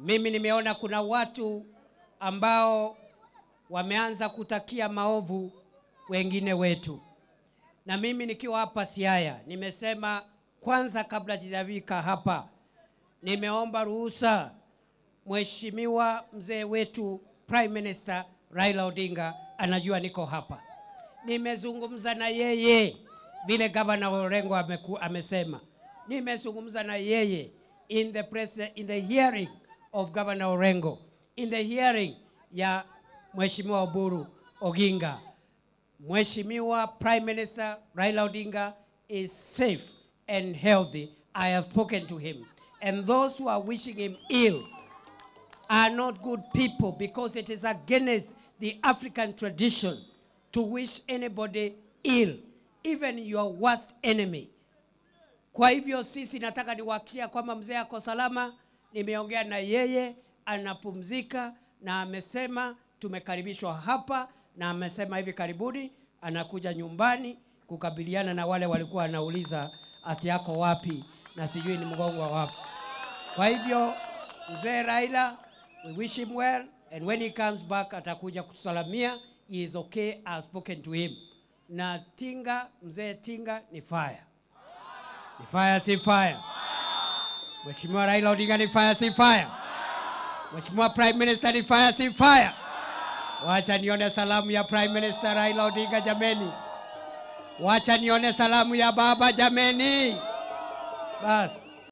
Mimi nimeona kuna watu ambao wameanza kutakia maovu wengine wetu. Na mimi nikiwa hapa Siaya, nimesema kwanza kabla sijafika hapa, nimeomba ruhusa Mheshimiwa mzee wetu Prime Minister Raila Odinga anajua niko hapa. Nimezungumza na yeye vile Governor Orengo amesema. Nimezungumza na yeye in the press, in the hearing of Governor Orengo, in the hearing ya Mheshimiwa Oburu Oginga. Mheshimiwa Prime Minister Raila Odinga is safe and healthy. I have spoken to him. And those who are wishing him ill are not good people, because it is against the African tradition to wish anybody ill, even your worst enemy. Kwa hivyo sisi nataka niwahakikishie kwamba mzee ako salama. Nimeongea na yeye, anapumzika na amesema tumekaribishwa hapa, na amesema hivi karibuni anakuja nyumbani kukabiliana na wale walikuwa wanauliza ati yako wapi na sijui ni mgongo wapi. Kwa hivyo mzee Raila, we wish him well, and when he comes back atakuja kutusalamia. He is okay, I have spoken to him. Na Tinga, mzee Tinga ni fire. Ni fire, si fire? Mheshimiwa Raila Odinga ni fire, si fire? Mheshimiwa Prime Minister ni fire, si fire? Wacha nione salamu ya Prime Minister Raila Odinga jameni. Wacha nione salamu ya baba jameni. Bas.